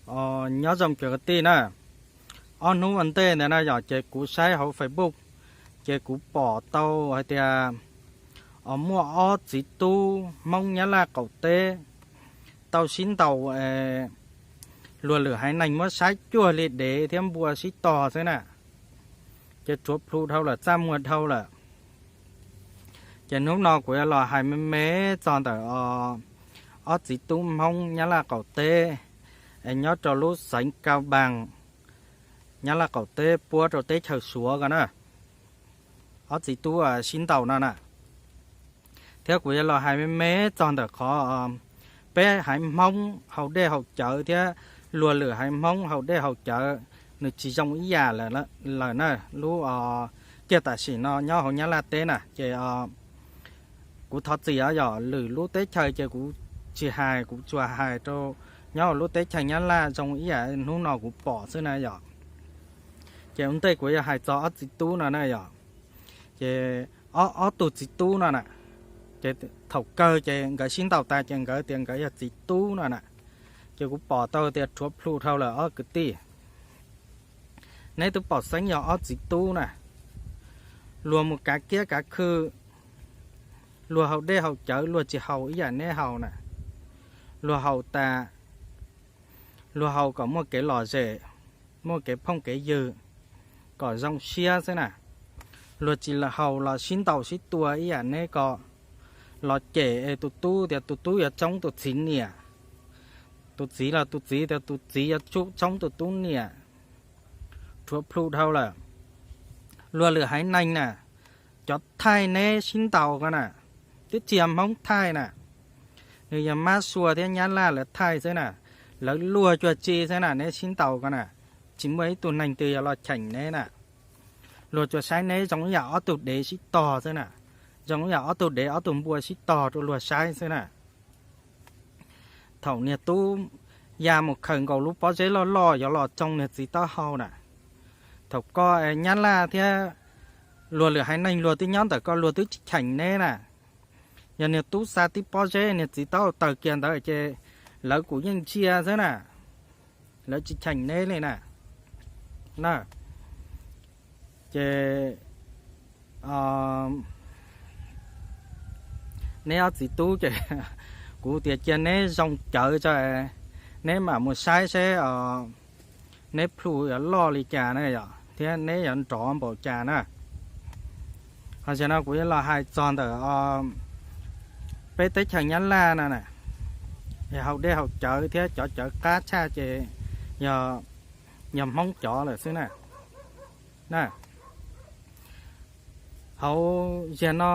Nyob zoo cov kwv tij na, ob hnub ua ntej ntawd na yom, ces kuv saib hauv Facebook, ces kuv pom tau hais tias muaj ob txiv tub Hmoob Nyab Laj qaum teb tau sib ntaus, luag lwm haiv neeg muab saib cuag li dev thiab npua sib tog xwb na, ces rhuav plhu dhau lawm, txaj muag dhau lawm. Ces hnub no kuv yuav los hais me me txog ntawm ob txiv tub Hmoob Nyab Laj qaum teb es nyob rau lub xeev Kaus Npaas, Nyab Laj qaum teb puab rau teb chaws Suav ko na, ob txiv tub sib ntaus no na. Thiab kuv yuav los hais me me txog ntawm qhov peb haiv Hmoob haus dej haus cawv thiab luag lwm haiv Hmoob haus dej haus cawv, nws tsis zoo ib yam lawm na. Lub kiag tam sim no nyob hauv Nyab Laj teb na ces kuv thov txim os, yog lwm lub teb chaws ces kuv tsis hais, kuv tsuas hais rau nyob hauv lub teb chaws Nyab Laj zoo ib yam hnub no kuv pom xwb na yom. Ces ua ntej kuv yuav hais txog ob txiv tub no na yom. Ces ob tug txiv tub no na, ces thaum kawg ces nkawd sib ntaus tas ces nkawd tias nkawd yog txiv tub no na. Ces kuv pom tau tias rhuav plhu dhau lawm ob kwv tij. Neb twb pom xeeb yog ob txiv tub na, luag mus kav kiab kav khw, luag haus dej haus cawv luag tsis haus ib yam neb haus na. Luag haus tas, luag haus kom muaj kev lom zem, muaj kev phooj kev ywg, kom zoo siab xwb na. Luag tsis haus los sib ntaus sib tua ib yam neb ko, los cem es tus tub tias tus tub yuav tsoob tus txiv niam, tus txiv los tus txiv tias tus txiv yuav tsoob tus tub niam. Rhuav plhu dhau lawm. Luag lwm haiv neeg na, cov thaij neb sib ntaus ko na, twb tsis yog Hmoob thaij na, nws yog Mab Sua thiab Nyab Laj lawv thaij xwb na. Lawv luag cuag tsi xwb na, neb sib ntaus ko na, tsis muaj ib tug neeg twg yuav los cheem neb na. Luag tsuas saib neb zoo ib yam ob tug dev sib tog xwb na, zoo ib yam ob tug dev ob tug npua sib tog rau luag saib xwb na. Thaum niag tub ya mus khaws nkaus lub pob zeb loj loj yuav los tsoo niag txiv taub hau na, thaum ko Nyab Laj thiab luag lwm haiv neeg luag twb nyob ntawm ko luag twb tsis cheem neb na. Yog niag tub xa tib pob zeb niag txiv taub hau tawg kiag ntawd ces lawv kuj yeej ntsia xwb na, lawv tsis cheem neb li na. Ces neb ob txiv tub ces kuv tias cia neb zoo cawv tso, neb mam mus saib seb neb plhu yuav loj li cas na yom, thiab neb yuav nrov npaum cas na. Ho zaum no kuv yuav los hais txog ntawm peb teb chaws Nyab Laj no na, haus dej haus cawv thiab cov cawv qab tshaj ces yog Hmoob cov lawm xwb na. Hauv zaum no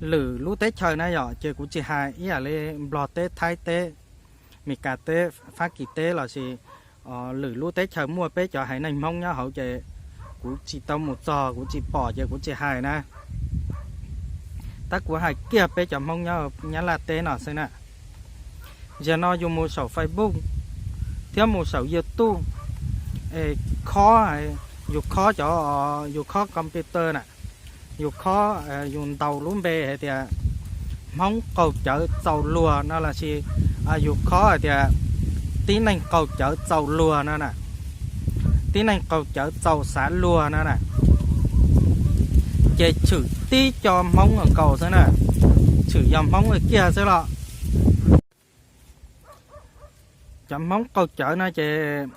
lwm lub teb chaws na yom, ces kuv tsis hais ib yam li Nplog teb, Thaib teb, Mes Kas teb, Fab Kis teb lossis lwm lub teb chaws muaj peb cov haiv neeg Hmoob nyob hauv ces kuv tsis tau mus txog, kuv tsis pom ces kuv tsis hais na. Tab kuv hais kiag peb cov Hmoob nyob Nyab Laj teb no xwb na. Zaum no yus mus saum Facebook thiab mus saum YouTube es khob, yus khob cov, yus khob computer na, yus khob, yus ntaus lub npe hais tias Hmoob qaug cawv txaus luag no lossis yus khob hais tias tib neeg qaug cawv txaus luag no na, tib neeg qaug cawv txaus xav luag no na, ces tshwm tib co Hmoob nkaus xwb na, tshwm yog Hmoob kiag xwb los. Cov Hmoob qaug cawv no ces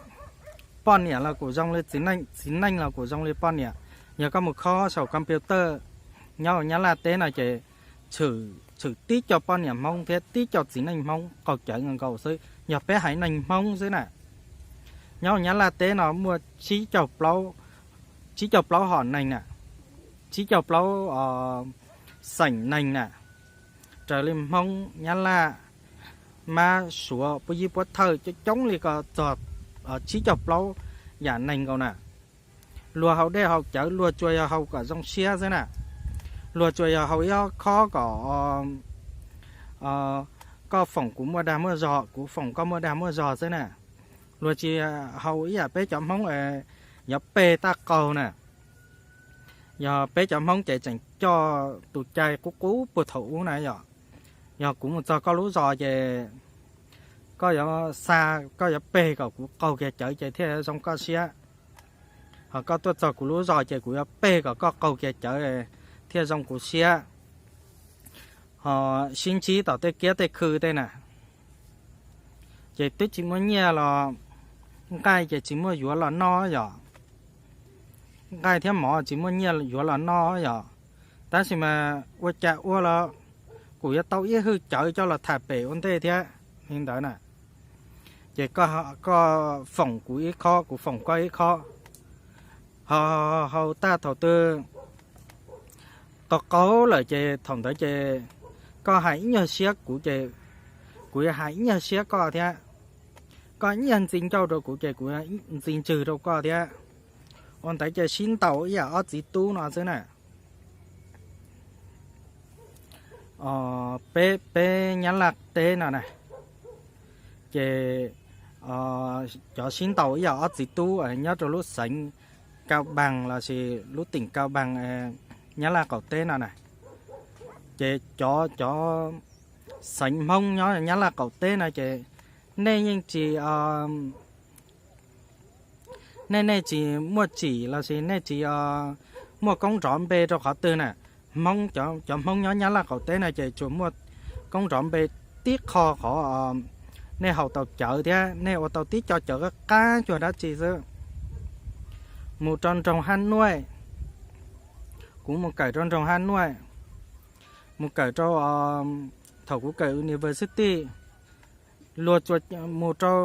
poj niam los kuj zoo li txiv neej, txiv neej los kuj zoo li poj niam. Yog koj mus khob saum computer nyob Nyab Laj teb no ces tshwm, tshwm tib co poj niam Hmoob thiab tib co txiv neej Hmoob qaug cawv nkaus xwb, yog peb haiv neeg Hmoob xwb na. Nyob Nyab Laj teb no muaj tsib caug plaub, tsib caug plaub hom neeg na, tsib caug plaub xeem neeg na, raws li Hmoob, Nyab Laj, Mab, Suav, Puab Yib, Puab Thawj coob coob li ko txog tsib caug plaub yam neeg nkaus na. Luag haus dej haus cawv luag tsuas yog haus kom zoo siab xwb na. Luag tsuas yog haus ib ob khob kom koj foom kuv muaj dag muaj zog, kuv foom koj muaj dag muaj zog xwb na. Luag tsis haus ib yam peb cov Hmoob yuav peg taj qaug na. Yog peb cov Hmoob ces tseem coj tus cai qub qub puag thaum ub na yom. Yog kuv mus txog koj lub zos ces koj yuav xa, koj yuav peg kom kuv qaug kiag cawv ces thiaj zoo koj siab. Ho koj tuaj txog kuv lub zos ces kuv yuav peg kom koj qaug kiag cawv thiaj zoo kuv siab. Ho sib ntsib tom tej kiab tej khw tej na, ces twb tsis muaj nyiaj los, nqaij ces tsis muaj yuav los noj yom. Nqaij thiab mov tsis muaj nyiaj yuav los noj yom. Tab sis mas ua cas ua los kuv yuav tau ib hwj cawv coj los tham pem ua ntej thiab li ntawd na. Ces koj foom kuv ib khob, kuv foom koj ib khob. Ho hau tag thaum twg qau qau lawm ces thaum ntawd ces koj hais ib nyuag siab kuv ces kuv yuav hais ib nyuag siab koj thiab. Koj ib nyuag ntxi ncauj rau kuv ces kuv ntxi ntswg rau koj thiab. Ua ntawd ces sib ntaus ib yam ob txiv tub no xwb na. Peb, peb Nyab Laj teb no na, ces cov sib ntaus ib yam ob txiv tub nyob rau lub xeev Cao Bằng lossis lub tỉnh Cao Bằng, Nyab Laj qaum teb no na. Ces cov, cov xeev Hmoob nyob Nyab Laj qaum teb no ces nej yeej tsis, nej, nej tsis muaj tsim lossis nej tsis muaj koob nrov npe rau qhov twg na. Hmoob, cov Hmoob nyob Nyab Laj qaum teb no ces tsuas muaj koob nrov npe tib qho qhov nej haus tau cawv thiab nej ua tau tib co cawv qab qab cuag dab tsi xwb. Mus rau nroog Haj Nuaj, kuv mus kawm rau nroog Haj Nuaj, mus kawm rau, thaum kuv kawm university, luag tsuas mus rau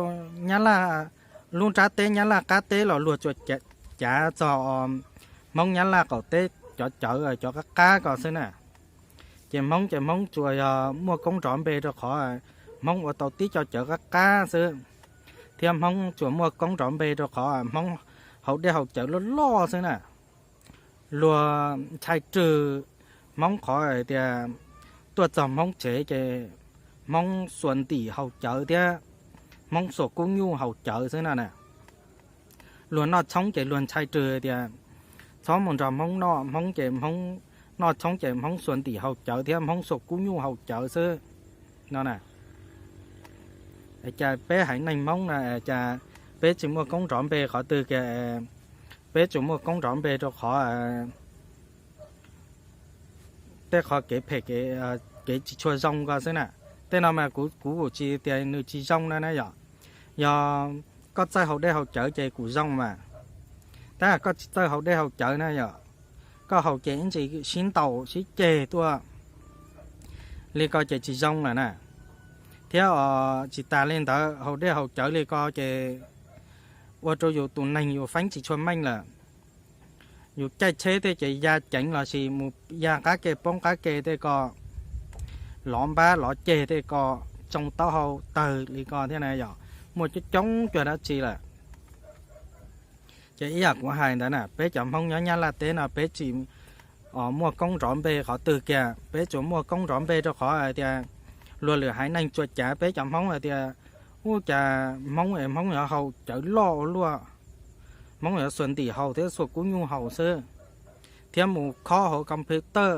Nyab Laj, lub nrab teb Nyab Laj qab teb los luag tsuas cav txog Hmoob Nyab Laj qaum teb cov cawv cov qab qab ko xwb na. Ces Hmoob ces Hmoob tsuas yog muaj koob nrov npe rau qhov Hmoob ua tau tib co cawv qab qab xwb, thiab Hmoob tsuas muaj koob nrov npe rau qhov Hmoob haus dej haus cawv loj loj xwb na. Luag ntshai rwg Hmoob qhov hais tias tuaj txog Hmoob tsev ces Hmoob xuas ntim haus cawv thiab Hmoob xuas kub nyuj haus cawv xwb no na. Luag noj tshoob ces luag ntshai rwg tias txhob mus nrog Hmoob noj, Hmoob ces Hmoob noj tshoob ces Hmoob xuas ntim haus cawv thiab Hmoob xuas kub nyuj haus cawv xwb no na. Cas peb haiv neeg Hmoob na cas peb tsis muaj koob nrov npe qhov twg kiag, peb tsuas muaj koob nrov npe rau qhov tej qhov kev phem, kev tsis tshua zoo ko xwb na. Tej no mas kuv, kuv kuj tsis tias nws tsis zoo no na yom. Yog koj txawj haus dej haus cawv ces kuj zoo mas. Tab koj tsis txawj haus dej haus cawv na yom, koj haus ces ib ntsis sib ntaus sib ceg tuaj li ko ces tsis zoo lawm na. Thiab tsis tas li ntawd, haus dej haus cawv li ko ces ua rau yus tus neeg yus feeb tsis tshua meej lawm. Yus caij tsheb tej ces ya ceev lossis mus ya qab ke poob qab ke tej ko, lov npab lov ceg tej ko, tsoo taub hau tawg li ko thiab na yom. Muaj coob coob cuag dab tsi lawm. Ces ib yam kuv hais ntawd na, peb cov Hmoob nyob Nyab Laj teb no peb tsis muaj koob nrov npe qhov twg kiag, peb tsuas muaj koob nrov npe rau qhov hais tias luag lwm haiv neeg tsuas cav peb cov Hmoob hais tias ub cas Hmoob es Hmoob yuav haus cawv loj ua luaj, Hmoob yuav xuas ntim haus thiab xuas kub nyuj haus xwb, thiab mus khob hauv computer,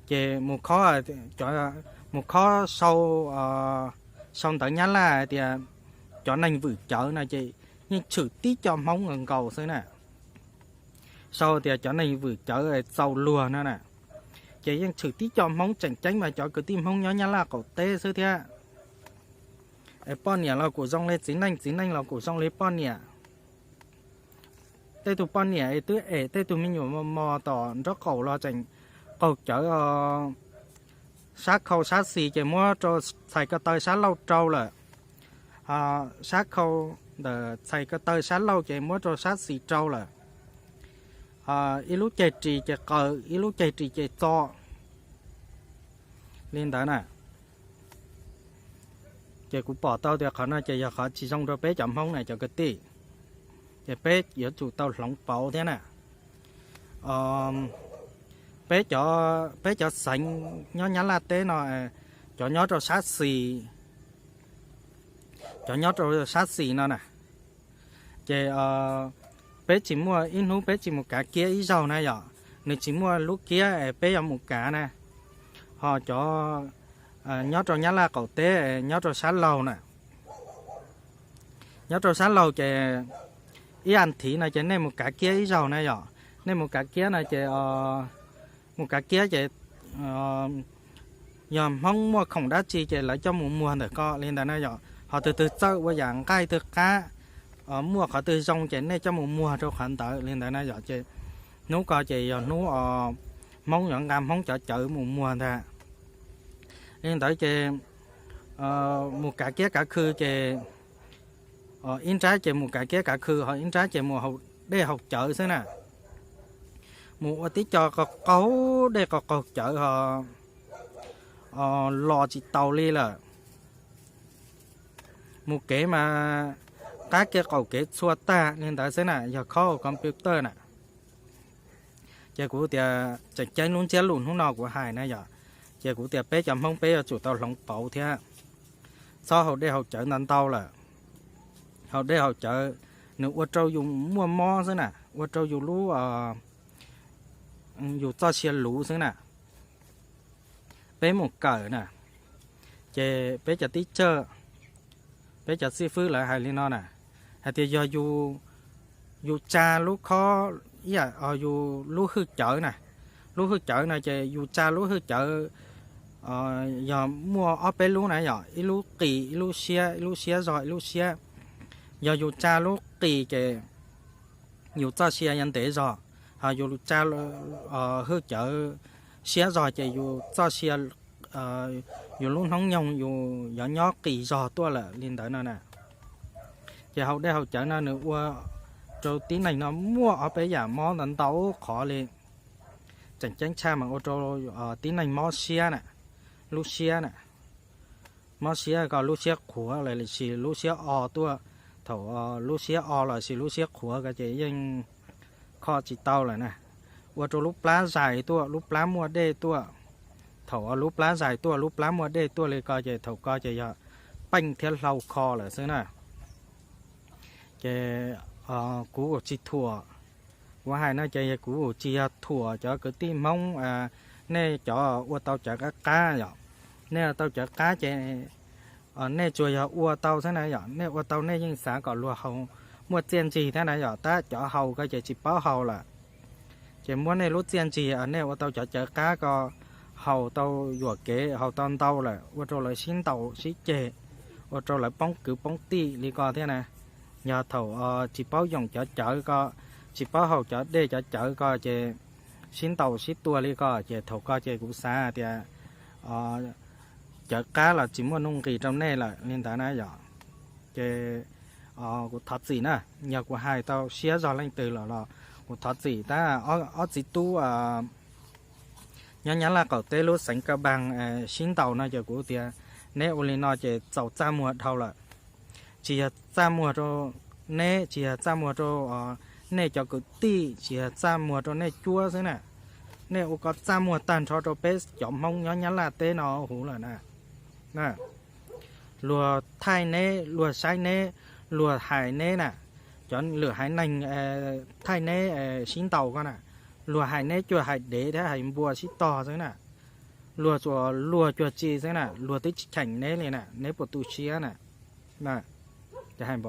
ces mus khob, mus khob sau, sau ntawv Nyab Laj hais tias cov neeg vwm cawv no ces yeej tshwm tib co Hmoob nkaus nkaus xwb na. Sau tias cov neeg vwm cawv txaus luag no na, ces yeej tshwm tib co Hmoob tseem ceeb mas cov kwv tij Hmoob nyob Nyab Laj qaum teb xwb thiab. Es poj niam los kuj zoo li txiv neej, txiv neej los kuj zoo li poj niam. Tej tug poj niam es twb es tej tug me nyuam mos mos tom nraub qaum los tseem qaug cawv, sab khau sab xis ces muab rau txhais ko taw sab laug rau lawm, sab khau ntawm txhais ko taw sab laug ces muab rau sab xis rau lawm, ib lub ceg ris ces qaws, ib lub ceg ris ces txo li ntawd na. Ces kuv pom tau tias qhov no ces yog qhov tsis zoo rau peb cov Hmoob na cov kwv tij, ces peb yuav tsum tau hloov pauv thiab na. Peb cov, peb cov xeev nyob Nyab Laj teb no, cov nyob rau sab xis, cov nyob rau sab xis no na, ces peb tsis muaj, ib hnub peb tsis mus kav kiab ib zaug na yom, nws tsis muaj lub kiab es peb yuav mus kav na. Ho cov nyob rau Nyab Laj qaum teb nyob rau sab laug na, Nyob rau sab laug ces ib as thiv no ces nej mus kav kiab ib zaug na yom. Nej mus kav kiab no ces mus kav kiab ces yog Hmoob muaj khoom dab tsi ces lawv coj mus muag ntawm ko li ntawd na yom. Ho twg twg txawj ua yam nqaij twg qab, muaj qhov twg zoo ces nej coj mus muag rau qhov ntawd li ntawd na yom. Ces hnub ko ces yog hnub Hmoob yuav nqa Hmoob cov cawv mus muag ntag. Li ntawd ces mus kav kiab kav khw ces ib nrab ces mus kav kiab kav khw, ho ib nrab ces mus haus dej haus cawv xwb na. Mus ua tib co qaug qaug dej qaug qaug cawv ho los tsis taus li lawm. Mus kev mas qab kev qaum kev txhua tag li ntawd xwb na, yog khob hauv computer na. Ces kuv tias tseem ceeb lub ntsiab lus hnub no kuv hais na yom, ces kuv tias peb cov Hmoob peb yuav tsum tau hloov pauv thiab, txhob haus dej haus cawv ntau ntau lawm. Haus dej haus cawv nws ua rau yus muaj mob xwb na, ua rau yus lub, yus txoj sia luv xwb na. Peb mus kawm na, ces peb cov tib tsawj, peb cov xib fwb lawv hais li no na, hais tias yog yus tsa lub khob, ib yam yus lub hwj cawv na, lub hwj cawv no ces yus tsa lub hwj cawv yog muaj ob peb lub na yom, ib lub qis ib lub siab, ib lub siab zog ib lub siab. Yog yus tsa lub qis ces yus txoj sia yuav ntev zog, ho yus tsa hwj cawv siab zog ces yus txoj sia, yus lub hnub nyoog yus yuav nyob qis zog tuaj lawm li ntawd no na. Ces haus dej haus cawv no nws ua rau tib neeg no muaj ob peb yam mob ntau ntau qhov li. Tseem ceeb tshaj mas ua rau tib neeg mob siab na, lub siab na, mob siab ko lub siab qhuav los sis lub siab o tuaj. Thaum lub siab o los sis lub siab qhuav ko ces yeej kho tsis tau lawm na. Ua rau lub plab zais tuaj, lub plab muaj dej tuaj. Thaum lub plab zais tuaj, lub plab muaj dej tuaj li ko ces thaum ko ces yog peej thiab hlau kho lawm xwb na. Ces kuv ua tsis thuam, kuv hais no ces kuv ua tsis yog thuam cov kwv tij Hmoob, nej cov ua tau cawv qab qab yom. Nej ua tau cawv qab ces nej tsuas yog ua tau xwb na yom, nej ua tau nej yeej xav kom luag haus muaj txiaj ntsig thiab na yom, tab cov haus ko ces tsis paub haus lawm. Ces muab nej lub txiaj ntsig nej ua tau cov cawv qab ko, haus tau yuam kev haus tau ntau lawm ua rau lawv sib ntaus sib ceg, ua rau lawv poob kwv poob tij li ko thiab na. Yog thaum tsis paub yoom cov cawv ko, tsis paub haus cov dej cov cawv ko ces sib ntaus sib tua li ko ces thaum ko ces kuv xav tias cawv qab los tsis muaj nuj nqis rau nej lawm li ntawd na yom. Ces kuv thov txim na, yog kuv hais tau siab zog leej twg los los kuv thov txim tab ob txiv tub nyob Nyab Laj qaum teb lub xeev Ka Npaas sib ntaus no ces kuv tias neb ua li no ces txaus txaj muag dhau lawm. Tsis yog txaj muag rau neb, tsis yog txaj muag rau nej cov kwv tij, tsis yog txaj muag rau nej cuab xwb na. Nej ua kom txaj muag tag nrho rau peb cov Hmoob nyob Nyab Laj teb no huv lawm na. Luag thaij neb, luag saib neb, luag hais neb na. Cov lwm haiv neeg thaij neb sib ntaus ko na, luag hais neb cuag hais dev thiab hais npua sib tog xwb na. Luag tsuas luag cuag tsi xwb na, luag twb tsis cheem neb li na, neb puas tu siab na. Ces hais npaum